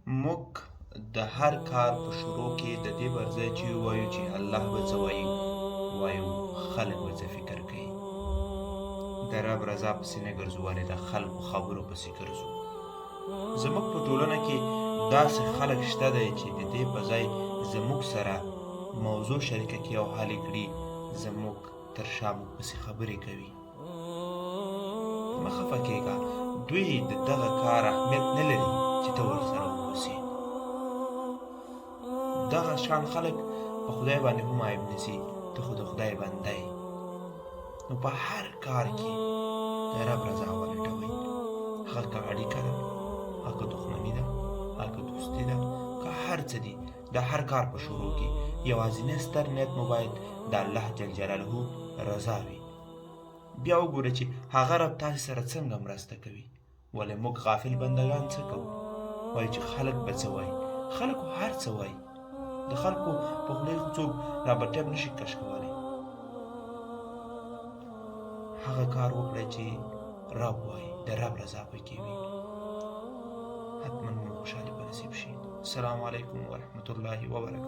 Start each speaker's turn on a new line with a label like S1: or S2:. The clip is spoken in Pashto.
S1: موږ د هر کار په شروع کې د دې پر ځای چې ووایو چې الله به څه وایي، وایو خلک به څه فکر کوي. د رب رضا پسې نه ګرځو، ولې د خلکو خبرو پسې ګرځو. زموږ په ټولنه کې داسې خلک شته دی چې د دې په ځای زموږ سره موضوع شریکه کړي او حل کړي، زموږ تر شا موږ پسې خبرې کوي. مه خفه کېږه، دوی د دغه کار اهمیت نه لري چې ته ورسره واوسې. دغه شان خلک په خدای باندې هم عیب نیسي، ته خو د خدای بنده یې. نو په هر کار کې د رب رضا ولټوئ، هغه که اړیکه ده، هغه که دښمني ده، هغه که دوستي ده، که هر څه دي. د هر کار په شروع کې یوازینی ستر نیت مو باید د الله جل جلاله رضا وي. بیا وګوره چې هغه رب تاسې سره څنګه مرسته کوي. ولې موږ غافل بندگان څه کوو؟ وایو چې خلک به څه وایي. خلک خو هر څه وایي، د خلکو په خولې خو څوک رابر ټیپ نشي کش کولی. هغه کار وکړئ چې رب وایي، د رب رضا پکې وي، حتما مو خوشحالي په نصیب شي. السلام علیکم ورحمت الله وبرکاته.